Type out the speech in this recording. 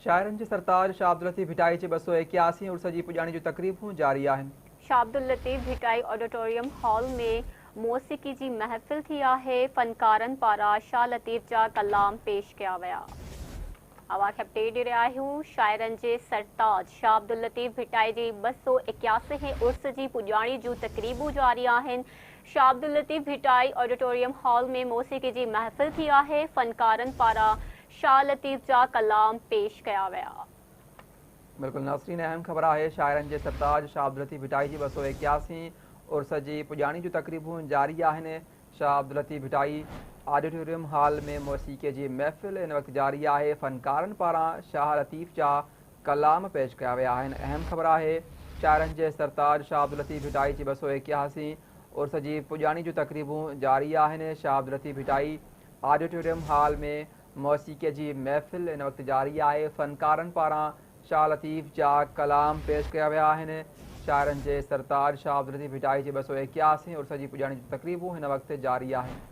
شاعرن جي سرتاج شاهه عبداللطيف ڀٽائي جي 281 عرس جي پڄاڻي جون تقريبون جاري آهن. شاهه عبداللطيف ڀٽائي آڊيٽوريم هال ۾ موسيقي جي محفل ٿي آهي، فنڪارن پاران شاهه لطيف جا ڪلام پيش ڪيا ويا. اوهان کي اپڊيٽ ڏئي رهيا آهيون شاعرن جي سرتاج شاهه عبداللطيف ڀٽائي جي 281 هين عرس جي پڄاڻي جون تقريبون جاري آهن. شاهه عبداللطيف ڀٽائي آڊيٽوريم هال ۾ موسيقي جي محفل ٿي آهي، فنڪارن پاران شاهه لطيف جا ڪلام پيش ڪيا ويا. بلڪل ناظرين اهم خبر آهي شاعرن جي سرتاج شاهه عبداللطيف ڀٽائي جي 281 عرس جي پڄاڻي جون تقريبون جاري آهن شاهه عبداللطيف ڀٽائي آڊيٽوريم هال ۾ موسيقي جي محفل هن وقت جاري آهي فنڪارن پاران شاهه لطيف جا ڪلام پيش ڪيا ويا آهن اهم خبر آهي شاعرن جي سرتاج شاهه عبداللطيف ڀٽائي جي 281 عرس جي پڄاڻي جون تقريبون جاري آهن شاهه عبداللطيف ڀٽائي آڊيٽوريم هال ۾ موسيقي جي محفل هن وقت جاري آهي، فنڪارن پاران شاهه لطيف جا ڪلام پيش ڪيا ويا آهن، شاعرن جي سرتاج شاهه عبداللطيف ڀٽائي جي 281 عرس جي پڄاڻي جون تقريبون هن وقت جاري آهن.